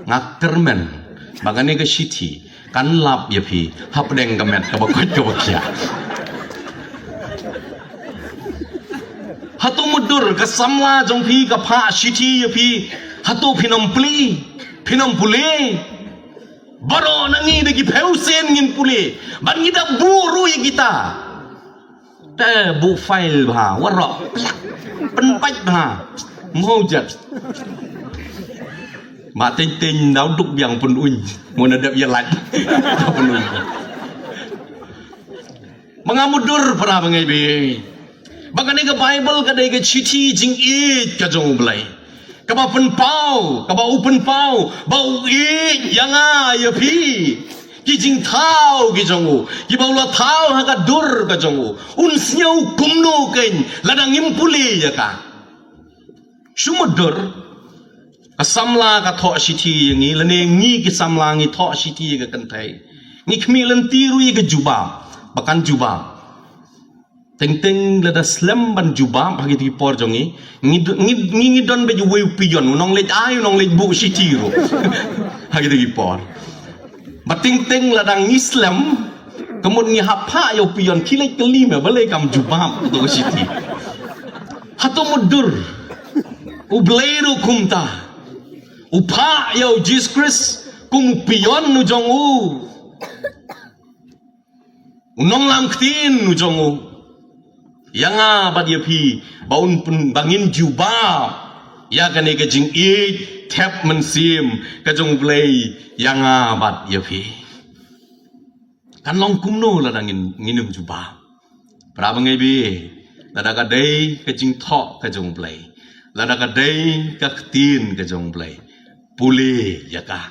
Nga kyrmen ba kane ka shithi kan lap ïa phi hapdeng ka met kaba koit kaba khiah. Hato mutdur, ka samla jong phi ka phah shithi ïa phi, hato phin ym plie, phin ym pule? Baroh na ngi da ki phew sien ngin pule. Bad ngi da buh ruh ïa kita. Te buh file bha, waroh, plak, pynbeit bha. Mo jat. Ba teng teng daw duk biang, pynuñ. Mo na dep ïa lait. Pynuñ. Ba nga mutdur, para bangeit, ba kane ka Baibl ka dei ka shithi jingïeit ka jong U Blei. Kaba pynpaw, kaba u pynpaw ba u ïeit ïa nga ïa phi. Ki jingthaw ki jong u, kiba u la thaw ha ka dur ka jong u. Un sngew kumno keiñ lada ngim pule ïa ka? Shu mutdur, ka samla ka thoh shithi ïa ngi, lane ngi ki samla ngi thoh shithi ïa ka kynthei. Ngi khmih lynti ruh ïa ka jubab ba kan jubab. Teng teng lada slem ban jubab ha kito ki por jong ngi, ngi, ngi, ngi, ngi don beit uwei u pion, u nongleit ai, u nongleit buh shithi ruh. Ha kito ki por. Ba teng teng lada ngi slem, ka mut ngi hap phah ïa u pion, khie leit kylli me balei kam jubab kato ka shithi. Hato mutdur, U Blei ruh kumta. U phah ïa u Jisu Khrist kum u pion u jong u. U nonglam ktien u jong u ïa nga bad ïa phi, ba un pyn, ba ngin jubab ïa kane ka jingïeit thep mynsiem ka jong U Blei ïa nga bad ïa phi. Kan long kumno lada ngin, ngin ym jubab? Para bangeit, lada ka dei ka jingthoh ka jong U Blei, lada ka dei ka ktien ka jong U Blei, pule ïa ka.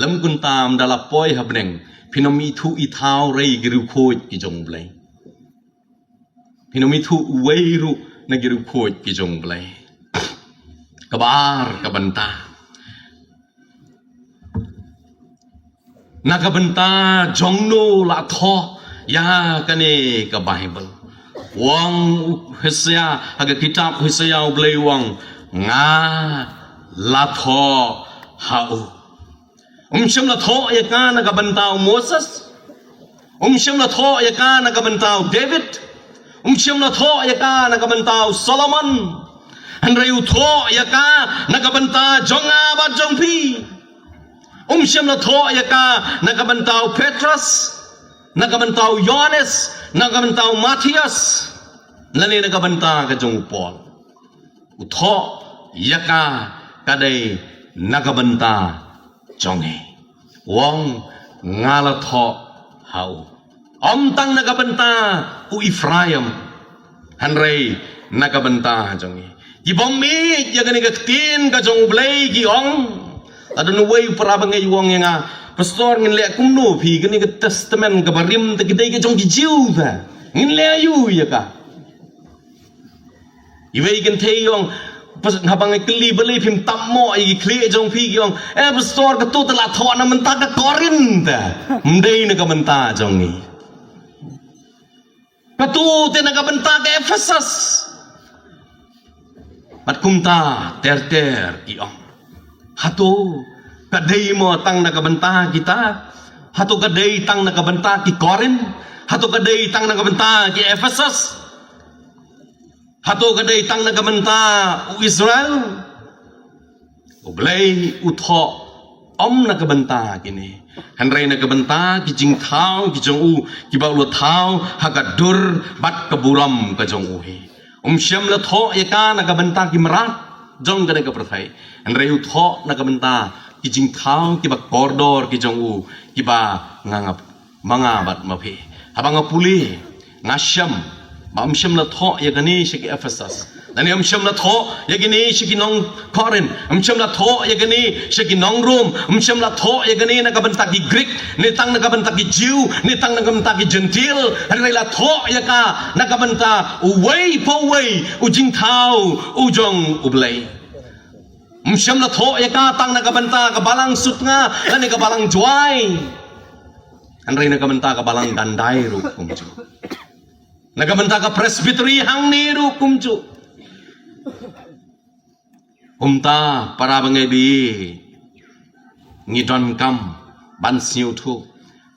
Lym kumta ynda la poi ha bneng, phin ym ithuh ithaw re ïa ki riewkhuid ki jong U Blei. Phin ym ithuh uwei ruh na ki riewkhuid ki jong U Blei. Kaba ar, ka bynta. Na ka bynta jong no la thoh ïa kane ka Baibl? U ong u Hosea, ha ka kitab Hosea U Blei u ong, nga la thoh ha u. Um shym la thoh ïa ka na ka bynta u Moses. Um shym la thoh ïa ka na ka bynta u David. Um shym la thoh ïa ka na ka bynta u Solomon. Hynrei u thoh ïa ka na ka bynta jong nga bad jong phi. Um shym la thoh ïa ka na ka bynta u Petros, na ka bynta u Ïohannes, na ka bynta u Mathaios, lane na ka bynta ka jong u Paul. U thoh ïa ka, ka dei na ka bynta jong ngi. U ong, nga la thoh ha u. Ym tang na ka bynta u Ephraim, hynrei na ka bynta jong ngi. Ki bym ïeit ïa kane ka ktien ka jong U Blei ki ong. Lada uwei u para bangeit u ong ïa nga, Pastor, ngin leh kumno phi, kane ka Testament kaba rim te ka dei ka jong ki Jiw te. Ngin leh aiu ïa ka? Iwei i kynthei i ong, Pas haba nga kylli balei phim tap mo ïa ki khlieh jong phi, ki ong, "Eh, pastor, kato te la thoh na bynta ka Korinth te, ym dei na ka bynta jong ngi. Kato te na ka bynta ka Ephesus." Bad kumta ter ter ki ong, "Hato ka dei mo tang na ka bynta kita? Hato ka dei tang na ka bynta ki Korinth? Hato ka dei tang na ka bynta ki Ephesus? Hato ka dei tang na ka bynta u Israel?" U Blei u thoh, "Ym na ka bynta kine, hynrei na ka bynta ki jingthaw ki jong u, kiba u la thaw ha ka dur bad ka burom ka jong u hi. Um shym la thoh ïa ka na ka bynta ki mrad jong kane ka pyrthei, hynrei u thoh na ka bynta ki jingthaw kiba kordor ki jong u, kiba nga nga ma nga bad ma phi." Haba nga pule, nga shem ba um shym la thoh ïa kane sha ki Ephesus, lane um shym la thoh ïa kane sha ki nong Korinth, um shym la thoh ïa kane sha ki nong Rom, um shym la thoh ïa kane na ka bynta ki Greek, ne tang na ka bynta ki Jew, ne tang na ka bynta ki Gentile, hynrei la thoh ïa ka na ka bynta uwei pa uwei u jingthaw u jong U Blei. Um shym la thoh ïa ka tang na ka bynta ka balang sutnga lane ka balang jwai, hynrei na ka bynta ka balang dang dai ruh kumjuh, na ka bynta ka presbytery hangne ruh kumjuh. Kumta para bangeit, ngi donkam ban sngewthuh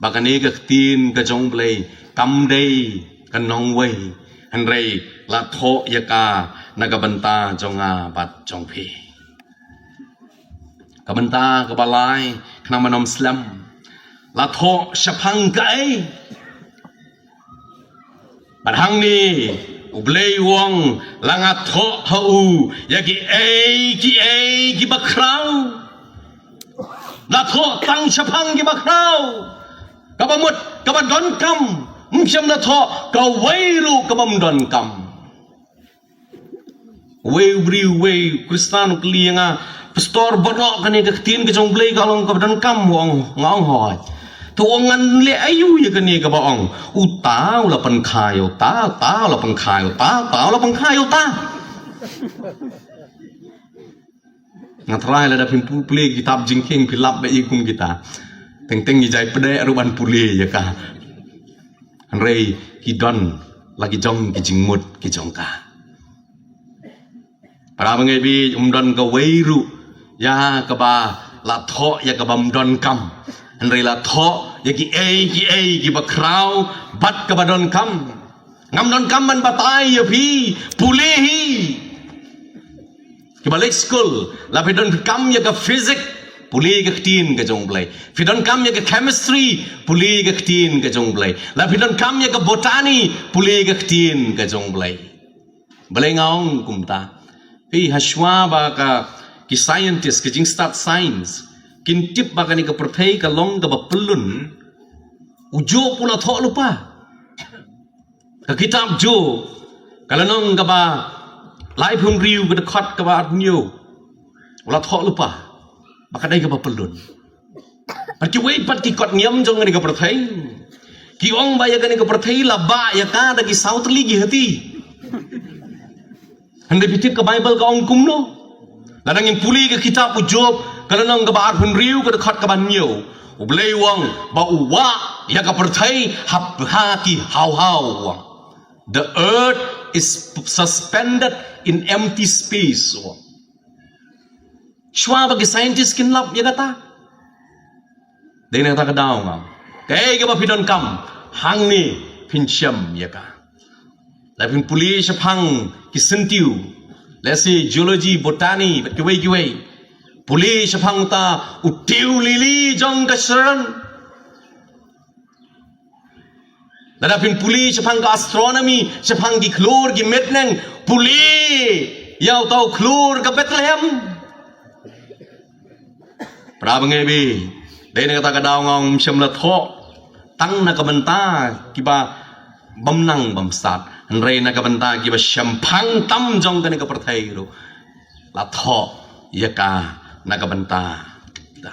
ba kane ka ktien ka jong U Blei kam dei ka nongwei, hynrei la thoh ïa ka na ka bynta jong nga bad jong phi. Ka bynta kaba lai, khnang ban ym slem, la thoh shaphang kaei? Bad hangne U Blei u ong, "La nga thoh ha u ïa kiei kiei kiba khraw." La thoh tang shaphang kiba khraw. Kaba mut, kaba donkam, um shym la thoh kawei ruh kaba ym donkam. Uwei u briew, uwei u Khristan u kylli ïa nga, "Pastor, baroh kane ka ktien ka jong U Blei ka long kaba donkam?" U ong, nga ong, "Hooid." "To," u ong, "ngan leh aïu ïa kane kaba ong, 'Uta u la pynkha ïa uta, uta u la pynkha ïa uta, uta u la pynkha ïa uta'?" Nga trai lada phin pule kitab Jingkieng phi lap ba i kum kita. Teng teng i jai pdeng ruh ban pule ïa ka. Hynrei ki don la ki jong ki jingmut ki jong ka. Para bangeit, um don kawei ruh ïa kaba la thoh ïa kaba ym donkam. Hynrei la thoh ïa kiei kiei kiba khraw bad kaba donkam. Ngam donkam ban batai ïa phi, pule hi. Kiba leit skul, la phi donkam ïa ka physics, pule ka ktien ka jong U Blei. Phi donkam ïa ka chemistry, pule ka ktien ka jong U Blei. La phi donkam ïa ka botany, pule ka ktien ka jong U Blei. Balei nga ong kumta? Phi, hashwa ba ka, ki scientist, ki jingstad science kin tip ba kane ka pyrthei ka long kaba pyllun, u Job u la thoh lypa. Ka kitab Job, ka lynnong kaba laiphew hynriew, ka dkhot kaba arphew hynñiew, u la thoh lypa ba ka dei kaba pyllun. Bad kiwei pat ki kot niam jong kane ka pyrthei ki ong ba ïa kane ka pyrthei la bah ïa ka da ki saw tylli ki hati. Hynrei phi tip ka Baibl ka ong kumno? Lada ngin pule ka kitab u Job, ka lynnong kaba arphew hynriew, ka dkhot kaba hynñiew, U Blei u ong ba u wah ïa ka pyrthei ha, ha ki haw haw, u ong. "The earth is suspended in empty space," u ong. Shuwa ba ki scientist kin lap ïa kata. Dei na kata ka daw nga ong, kaei kaba phi donkam, hangne phin shem ïa ka. La phin pule shaphang ki syntiew, lehse geology, botany bad kiwei kiwei. Pule shaphang uta u tiew lili jong ka Sharon. Lada phin pule shaphang ka astronomy, shaphang ki khlur ki metneng, pule ïa uta u khlur ka Bethlehem. Para bangeit, dei na kata ka daw nga ong, um shym la thoh tang na ka bynta kiba bym nang bym stad, hynrei na ka bynta kiba shemphang tam jong kane ka pyrthei ruh la thoh ïa ka na ka bynta kita.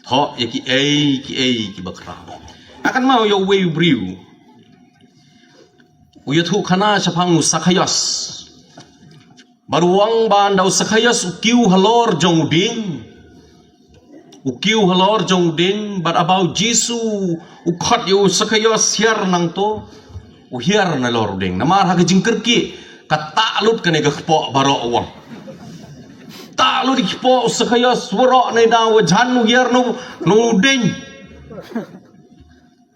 Thoh ïa kiei kiei kiba khraw. Nga kynmaw ïa uwei u briew u ïathuh khana shaphang u Sakhaios. Bad u ong ba ynda u Sakhaios u kiew halor jong u dieng. U kiew halor jong u dieng, bad haba u Jisu u khot ïa u Sakhaios hiar nangto, u hiar nalor u dieng. Namar ha ka jingkyrkieh, ka tah lut kane ka kpoh baroh u ong. Tah lut ka kpoh u Sakhaios waroh, neidaw wa jan u hiar na u, na u dieng.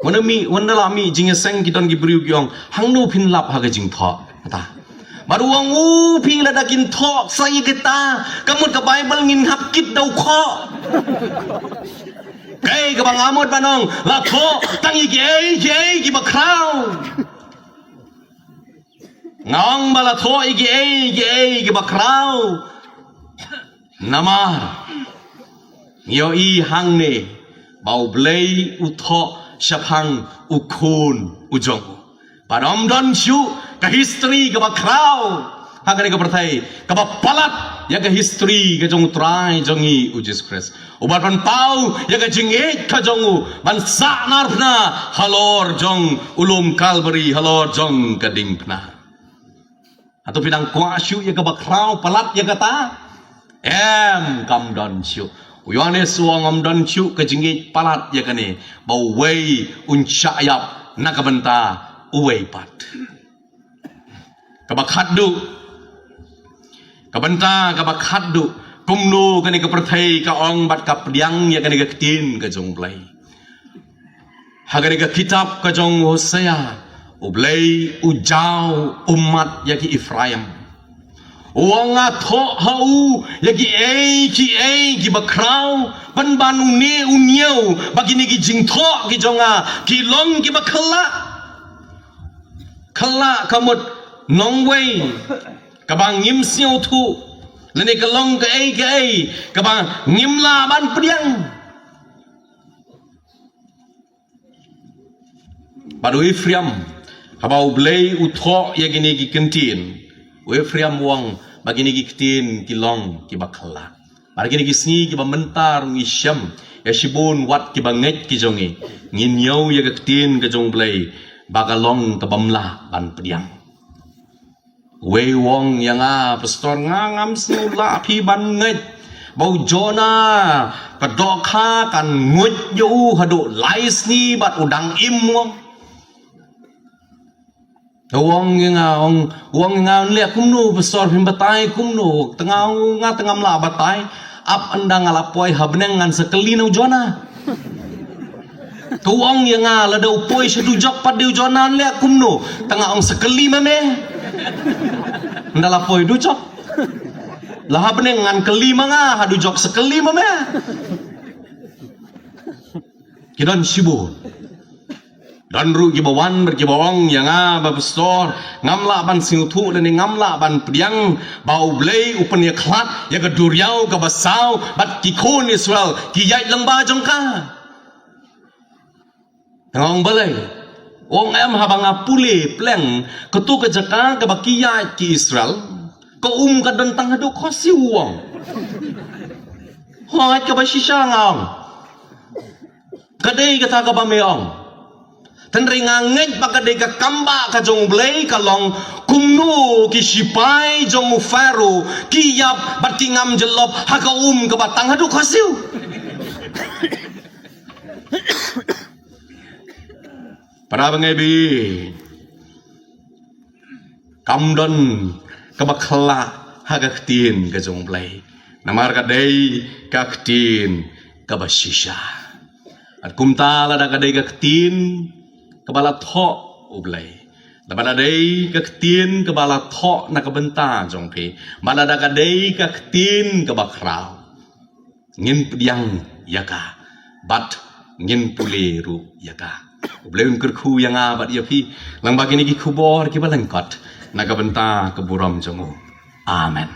Wan da mih, wan da la mih jingïaseng ki don ki briew ki ong, hangno phin lap ha ka jingthoh? Kata. Bad u ong, u phi, lada kin thoh sa ïa kita, ka mut ka Baibl ngin hap kit da u khoh. Kaei kaba nga mut ban ong, la thoh tang ïa kiei kiei kiba khraw. Nga ong ba la thoh ïa kiei kiei kiba khraw. Namar ngi ïohi hangne ba U Blei u thoh shaphang u khun u jong u. Bad ym don shuh ka history kaba khraw ha kane ka pyrthei kaba palat ïa ka history ka jong U Trai jong ngi U Jisu Khrist, uba pynpaw ïa ka jingïeit ka jong u ban sahnarphna halor jong u lum Kalbari, halor jong ka diengphna. Hato phi dang kwah shuh ïa kaba khraw palat ïa kata? Em, kam don shuh. U Ïoannis u ong ym don shuh ka jingïeit palat ïa kane, ba uwei un shah ïap na ka bynta uwei pat. Kaba khatduh. Ka bynta kaba khatduh. Kumno kane ka pyrthei ka ong bad ka pdiang ïa kane ka ktien ka jong U Blei. Ha kane ka kitab ka jong Hosea, U Blei u jaw ummat ïa ki Ephraim. U ong, nga thoh ha u ïa kiei kiei kiba khraw, pynban une u ñiew ba kine ki jingthoh ki jong nga ki long kiba khyllah. Khyllah ka mut nongwei kaba ngim sngewthuh, lane ka long kaei kaei kaba ngim lah ban pdiang. Bad u Ephraim, haba U Blei u thoh ïa kine ki ktien, u Ephraim u ong ba kine ki ktien ki long kiba khyllah. Bad kine ki sngi kiba mynta ruh ngi shem ïa shibun wat kiba ngeit ki jong ngi, ngin ñiew ïa ka ktien ka jong U Blei ba ka long kaba ym lah ban pdiang. Uwei u ong ïa nga, pastor, nga ngam sngew lah phi ban ngeit ba u Jonah ka dohkha kan nguid ïa u haduh lai sngi bad u dang im, u ong. U ong ïa nga, ong, u ong ïa nga, leh kumno pastor, phin batai kumno? Te nga ong, nga te ngam lah batai. Ap ynda nga la poi ha bneng ngan sa kylli na u Jonah. Te u ong ïa nga, lada u poi sha dujok pat de u Jonah, leh kumno? Te nga ong, sa kylli ma me. Ynda la poi dujok, la ha bneng ngan kylli ma nga, ha dujok sa kylli ma me. Ki don shibun. Don ruh kiba wan bad kiba ong ïa nga ba pastor, ngam lah ban sngewthuh lane ngam lah ban pdiang ba U Blei u pynïakhlad ïa ka duriaw kaba saw bad ki khun Israel ki ïaid lyngba jong ka. Nga ong balei? U ong em, haba nga pule pleng kato ka jaka kaba ki ïaid ki Israel, ka um ka don tang haduh khohsiew, u ong. Hooid, kaba shisha, nga ong. Ka dei kata kaba me ong. Tang hynrei nga ngeit ba ka dei ka kam ba ka jong U Blei ka long kumno ki shipai jong u Pharaoh ki ïap bad ki ngam jyllop ha ka um kaba tang haduh khohsiew. Para bangeit, kam don kaba khyllah ha ka ktien ka jong U Blei. Namar ka dei ka ktien kaba shisha. Bad kumta lada ka dei ka ktien kaba la thoh U Blei, lada ka dei ka ktien kaba la thoh na ka bynta jong phi, bad lada ka dei ka ktien kaba khraw, ngin pdiang ïa ka bad ngin pule ruh ïa ka. U Blei un kyrkhu ïa nga bad ïa phi lyngba kine ki khubor kiba lyngkot na ka bynta ka burom jong u. Amen.